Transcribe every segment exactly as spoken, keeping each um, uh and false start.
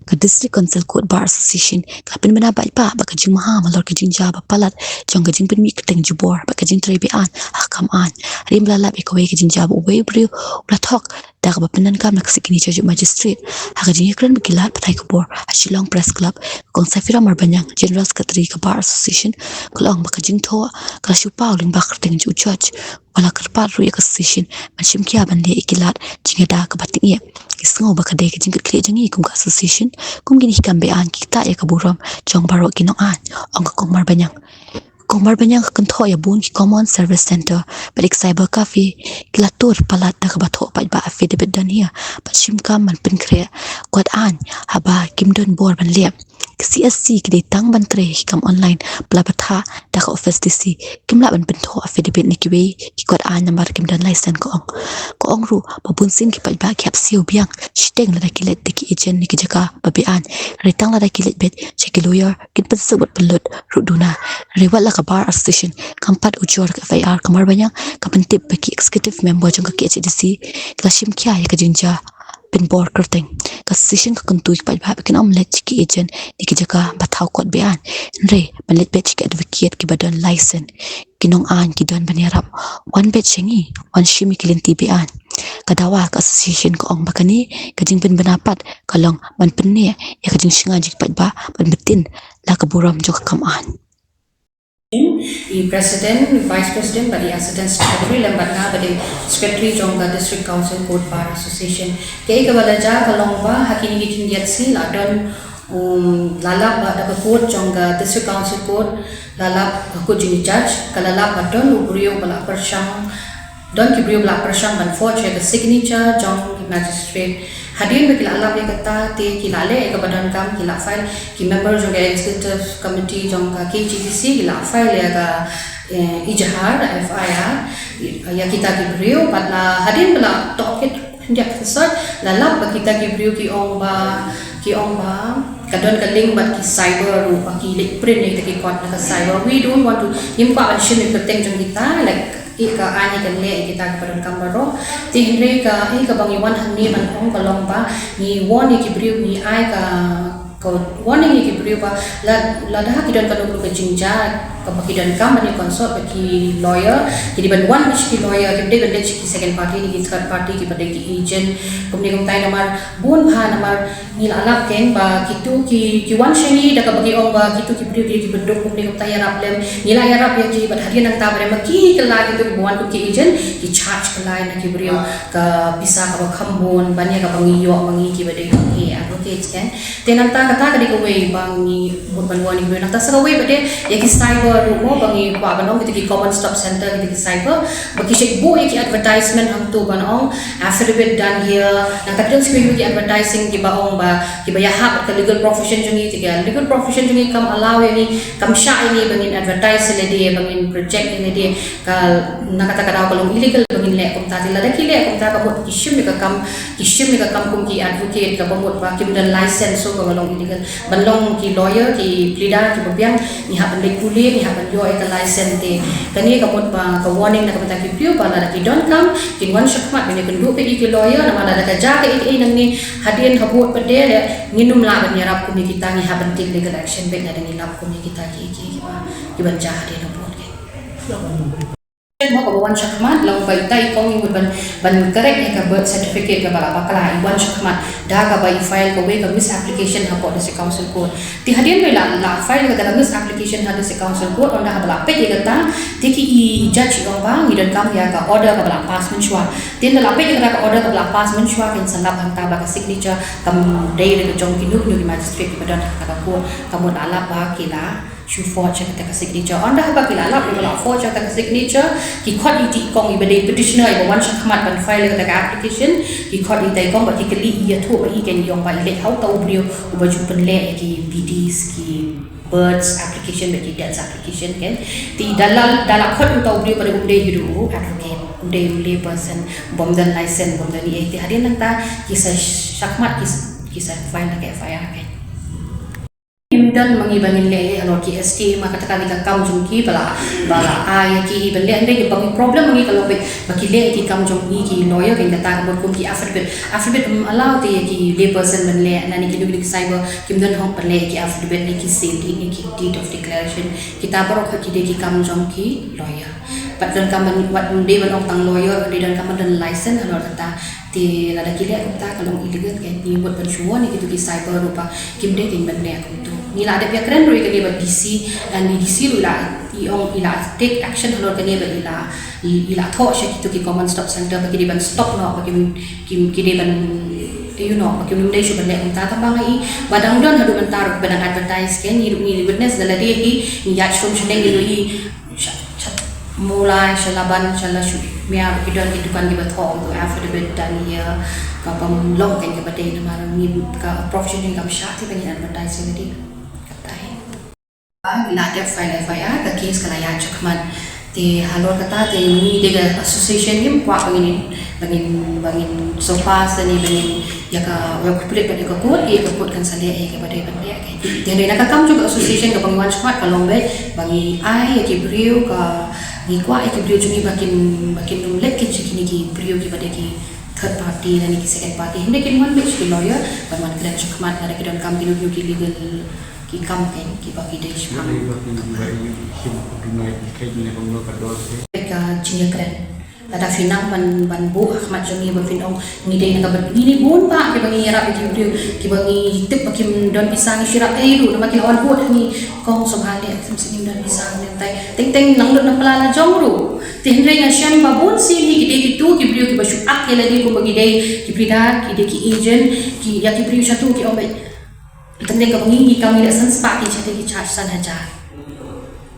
Ka District Council Court Bar Association ka la pynbna paidbah ba ka jingmaham halor ka jingjia ba palat jong ka jingpynmih kyrteng jubor bad ka jingtrei beaiñ ha ka kam aiñ. Hadien ba la lap ïa kawei ka jingjia ba uwei u briew u la thok da kaba pyndonkam da ka signature jong u magistrate. Ha ka jingïakren bad ki lad pathai khubor ha Shillong Press Club, ka Kong Safira Marbaniang, General Secretary ka Bar Association, ka la ong ba ka jingthoh ka la shu paw lyngba ka kyrteng jong u judge. Ba la kyrpad ruh ïa ka association ban shim khia ban leh ïa ki lad jingïada kaba tyngeh. Ngi sngew ba ka dei ka jingkitkhlieh jong ngi kum ka association, kum kine ki kam beaiñ ki ktah ïa ka burom jong baroh ki nongaiñ, ong ka Kong Marbaniang. Ka Kong Marbaniang ka kynthoh ïa bun ki Common Service Centre bad ïa ki cyber cafe ki la tur palat da kaba thoh paidbah affidavit donhir bad shim kam ban pynkhreh kot aiñ haba kim don bor ban leh. Ka C S C ki dei tang ban trei ha ki kam online, ba la bthah da ka office D C, kim lah ban pynthoh affidavit na kiwei ki kot aiñ namar kim don license, ka ong. Ka ong ruh ba bun sien ki paidbah ki hap siew biang shiteng lada ki leit da ki agent na ki jaka ba beaiñ. Hynrei tang lada ki leit beit sha ki lawyer kin pynsuk bad pynlut ruh duna. Hynrei wat la ka Bar Association kam pat ujor ka F I R, ka Marbaniang ka pyntip ba ki executive member jong ka K H A D C ki la shim khia ïa ka jingjia pynbor kyrteng. Ka association ka kyntu ïa ki paidbah ba kin ym leit sha ki agent na ki jaka ba thaw kot beaiñ, hynrei ban leit beit sha ki advocate kiba don license. Ki nongaiñ ki don ban ïarap. Wan beit sha ngi, wan shim ïa ki lynti beaiñ. Ka dawa ka association ka ong ba kane ka jingpynbna pat ka long ban pynneh ïa ka jingshngaiñ jong ki paidbah ban btin la ka burom jong ka kam aiñ. I President, Vice President bad i Assistant Secretary lem bad nga ba dei Secretary jong ka District Council Court Bar Association. Kaei kaba la jia ka long ba ha kine ki khyndiat sngi la don, um, la lap ba da ka court jong ka District Council Court, la lap ka court jong i judge, ka la lap ba don u briew ba la pyrshang, don ki briew ba la pyrshang ban forge ïa ka signature jong ki magistrate. Hadien ba ki la lap ïa kata te ki la leh ïa kaba donkam, ki la file, ki member jong ka executive committee jong ka K H A D C ki la file ïa ka, eh, ijahar, F I R ïa kita ki briew. Bad la hadien ba la tohkit khyndiat ka sort, la lap ba kita ki briew ki ong ba, ki ong ba ka don ka link bad ki cyber ruh, ba ki leit print ïa kita ki kot na ka cyber. We don't want to, ngim kwah ban shim ïa ka kyrteng jong kita, like, ïa ka aiñ ïa ka leh ïa kita kiba donkam baroh. Te hynrei ka, ïa kaba ngi wan hangne ban ong ka long ba ngi warn ïa ki briew, ngi ai ka, ka warning ïa ki briew ba la, lada ki don kano kano ka jingjia kaba ki donkam ban ïa consult bad ki lawyer, ki dei ban wan bad ki lawyer, kim dei ban leit sha ki second party ne ki third party kiba dei ki agent kumne kumtai. Namar bun bha, namar ngi la lap keiñ ba kitu ki, ki wan sha ngi da kaba ki ong ba kitu ki briew ki, kiba duk kumne kumta ïarap lem. Ngi la ïarap ïa ki bad hadien nangta ba dei ma ki kylla kitu kiba wan kum ki agent, ki charge kylla na ki briew ka pisa kaba kham bun ban ïa kaba ngi ïoh ma ngi kiba dei ki advocates keiñ. Te nangta kata ka dei kawei ba ngi mut ban wan ïa ki briew. Nangta sa kawei ba dei ïa ki cyber ruh mo ba ngi kwah ban ong kita ki Common Stop Center, kita ki cyber, ba ki shait buh ïa ki advertisement hangtu ban ong affidavit done here. Nangta ki don sa kawei ki advertising kiba ong ba kiba ïahap ka legal profession jong ngi, te ka legal profession jong ngi kam allow ïa ngi, kam shah ïa ngi ba ngin advertise ïa lade, ba ngin project ïa lade. Ka, na kata ka daw ka long illegal ba ngin leh kumta. Te lada ki leh kumta ka mut ki shim ïa ka kam, ki shim ïa ka kam kum ki advocate kaba mut ba kim don license, so kaba long illegal. Ban long ki lawyer, ki pleader kiba biang, ngi hap ban leit pule, ngi hap ban ïoh ïa ka license. Te kane ka mut ba ka warning na ka bynta ki briew ba lada ki donkam kin wan shakhmat ban ïakynduh bad ïa ki lawyer, namar lada ka jia kaei kaei nangne hadien habud pat de, ngin ym lah ban ïarap kum ïa kita, ngi hap ban take legal action bad lada ngi lap kum ïa kita ki, ki, kiba, kiban jia hadien habud. Mo kaba wan shakhmat, la ong ba ita i kong i mut ban, ban correct ïa ka birth certificate kaba la bakla, i wan shakhmat da kaba i file kawei ka misapplication hapoh District Council Court. Te hadien ba i la, la file kata ka misapplication ha District Council Court, ynda haba la peit ïa kata, te ki i judge i ong ba ngi donkam ïa ka order kaba la pass mynshuwa. Te ynda la peit ïa kata ka order kaba la pass mynshuwa, kan sa lap hangta ba ka signature kam dei da ka jong kino kino ki magistrate kiba don ha kata ka court, ka mut la lap ba ki la shu forge ïa kata ka signature. Ynda haba ki la lap ïa ba la forge ïa kata ka signature, ki khot ïa i kong iba dei petitioner iba wan shakhmat ban file ïa kata ka application, ki khot ïa i kong bad ki kylli i, ïathuh ba i, kan i ong ba i leit ha uta u briew uba ju pynleh ïa ki B Ds, ki birth application bad ki death application, kan. Te da la, da la khot uta u briew ba dei, um dei, u advocate, um dei u lay person, bym don license, bym don ei ei. Te hadien nangta ki sa shakhmat, ki sa, ki sa file ïa ka F I R, kan. Ngim Dang ma ngi ba ngin leh halor ki S T A, ma kata ka dei ka kam jong ki ba la, ba la ai ïa ki ban leh. Hynrei ba ngi problem ma ngi ka long ba ki leh ki kam jong ngi ki lawyer, kan kata ka mut kum ki affidavit. Affidavit ym allow te ïa ki lay person ban leh, lane ki duk ki cyber kim don hok ban leh ki affidavit ne ki sealed deed ne ki deed of declaration. Kita baroh ki dei ki kam jong ki lawyer. Pat donkam ban, wat ym dei ban ong tang lawyer, dei donkam ban don license halor kata. Te lada ki leh kumta ka long illegal, kan ngi mut ban shu warn ïa kitu ki cyber ruh ba kim dei kin ban leh kumtu. Ngi la dep ïakren ruh ïa kane bad D C, and D C ruh i la, i ong i la take action halor kane ba i la, i, i la thoh sha kitu ki common stop center ba ki dei ban stop noh, ba kim, kim, ki dei ban, you know, ba kim dei shuh ban leh kumta. Tang ba nga i ba dang don haduh mynta ruh ba dang advertise, kan ngi ruh ngi witness da lade hi, ngi ïaid shrum shaneng ngi ruh i Sha, sha Mawlai, sha Laban, sha la shu mia ki don ki dukan kiba thoh to affidavit, dan ïa ka bym long kan kaba dei, namar ngi ka profession ngi kam shah te ba ngin advertise ïa lade. Kata hi. Ba ngi la dep file F I R, ka case ka la ïaid shakhmat. Te halor kata te ngi dei ka association ngim kwah ba ngin, ba ngin, ba ngin surpass lane ba ngin ïa ka, ïa ka pulit bad ïa ka court, ïa ka court kan sa leh ïa kaba dei ban leh. Te hynrei na ka kam jong ka association kaba ngi wan shakhmat ka long ba, ba ngi ai ïa ki briew ka, ngi kwah ïa ki briew jong ngi ba kin, ba kin ym leit kin sha kine ki briew kiba dei ki third party lane ki second party. Hynrei kin wan beit sha ki lawyer ban wan kren shakhmat lada ki donkam kino kino ki legal ki kam, kan, kiba ki dei shaphang. Ka jingïakren. Lada phi nang ban, ban buh ha khmat jong ngi ba phin ong ngi dei na kaba, ngi dei bun bah kiba ngi ïarap ïa ki briew kiba ngi tip ba kim don pisa, ngi shu ïarap ei ruh namar ki la wan vote ha ngi. Kong sngewbha leh, sim sim don pisa, ngi dei teng teng nang lut na pla la jong ruh. Te hynrei nga shem ba bun sien hi ki dei kitu ki briew kiba shu ak ïa lade kumba ki dei ki briew da, ki dei ki agent, ki, ïa ki briew shatu ki ong ba Tang dei kaba ngi, ngi kam ngi leh san spah, ki shate ki charge san hajar.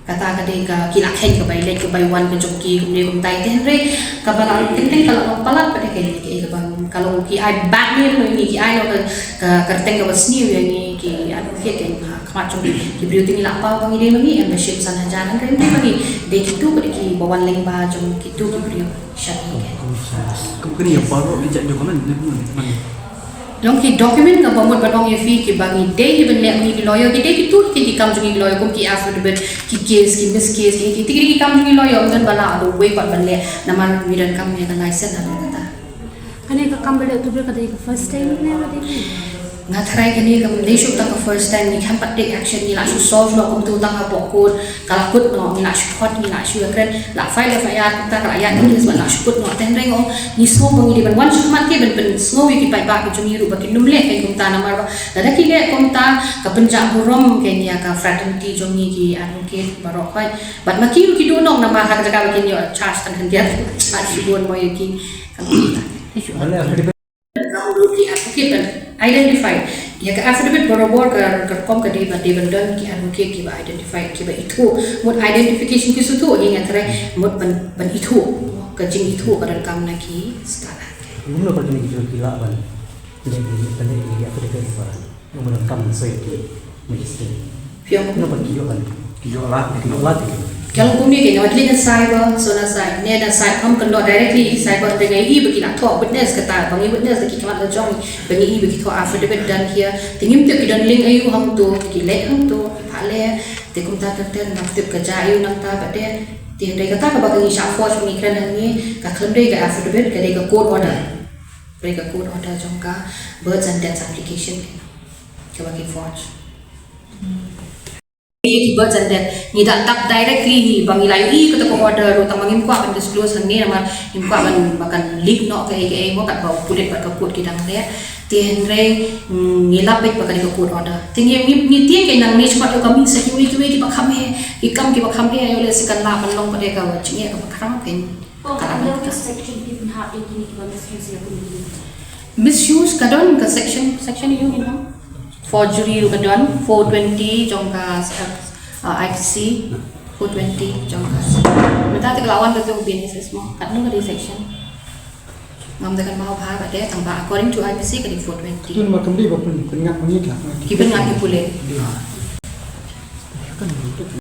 Kata ka dei ka, ki la kheiñ ka bai leit ka bai wan ka jong ki kumne kumtai. Te hynrei kaba la teng teng ka la long palat pat ka dei ka, kaba ka long ki ai bad name ïa ngi, ki ai noh ka, ka kyrteng kaba sniew ïa ngi ki advocate, ka khmat jong ki briew. Te ngi la paw ba ngi dei ma ngi em ba shim san hajar, hynrei ym dei ma ngi, dei kitu pat kiba wan lyngba jong kitu ki briew. Shah ngi. Kum kane ïa baroh ki jait document ne kumne. Long ki document kaba mut ban ong ïa phi kiba ngi dei hi ban leh, ngi ki lawyer ki dei kitu ki, ki kam jong ngi ki lawyer, kum ki affidavit, ki case, ki mis case, ki, ki, ki, ki kam jong ngi lawyer, ym don ba lah ruh wei pat ban leh namar ngi donkam ïa ka license na kata. Kane ka kam ba leh tu ka dei ka first time ne ka dei? Nga tharai kane kam dei shuh tang ka first time, ngi khlem pat take action, ngi la shu solve noh kumtu tang hapoh court. Ka la kut noh, ngi la shu khot, ngi la shu ïakren, la file F I R kumta, ka la ïaid ka case bad la shu kut noh. Te hynrei nga ong ngi sngew ba ngi dei ban wan shakhmat, ki ban pynsngew ïa ki paidbah ki jong ngi ruh ba kin ym leh kumta namar ba lada ki leh kumta ka pynjah burom kein ïa ka fraternity jong ngi ki advocate baroh khoit. Bad ma ki ruh ki duh noh namar ha ka jaka ba kin ïoh charge tang khyndiat, charge shibun mo ïa ki. Ka la kumta. Ka mut ki advocate ban identify ïa ka affidavit, barabor ka, ka rukom ka dei ba dei ban don ki advocate kiba identify, kiba ithuh. Mut identification ki shu ithuh, ïa nga tharai mut ban, ban ithuh ka jingithuh ka donkam na ki stad. Kumno pat kine ki jong ki lah ban leh ki, ban leh ki affidavit ba ym donkam soi ki magistrate. Phi ong kumno pat ki ïoh ban, ki ïoh lad, ki ïoh lad ki. Ka long kumne kein, wat leit na cyber, so na cyber, ne na cyber, ym kynnoh directly cyber, te nga i ba ki la thoh witness, kata ba ngi witness da ki khmat la jong, ba ngi i ba ki thoh affidavit done here. Te ngim tip ki don link aïu hangto, ki leit hangto, ki phah leh. Te kumta ter ter ngam tip ka jia aïu nangta pat de. Te hynrei kata kaba ngi shah forge, ngi kren hangne, ka khlem dei ka affidavit, ka dei ka court order. Dei ka court order jong ka birth and death certification kaba ki forge. Ki birth and death ngi da tap directly hi, ba ngi la ïohi kata ka order ruh, tang ba ngim kwah ban disclose hangne namar ngim kwah ban, ba kan leak noh kaei kaei mo, katba u pulit bad ka court ki dang leh. Te hynrei, mm, ngi lap beit ba ka dei ka court order. Te ngi, ngi, ngi tieng kein nangne shakhmat ïoh ka mih sa kiwei kiwei kiba kham eh, ki kam kiba kham eh, ïoh lehse kan lah ban long pat de ka jingeh kaba khraw kein. Kong, ka under which section phi pynhap ïa kine kiba misuse ïa ka company? Misuse ka don ka section, section ïa u, you know. Forgery ruh ka don, four twenty jong ka, uh, I P C, four twenty jong ka. Mynta te ka la wan ka jong B N S S mo, katno ka dei section? Ngam da kynmaw bha pat de, tang ba according to I P C ka dei four twenty. Tun ma kam dei ba pyn, pynngat ma ngi ka. Ki pynngat ki pule. Kan.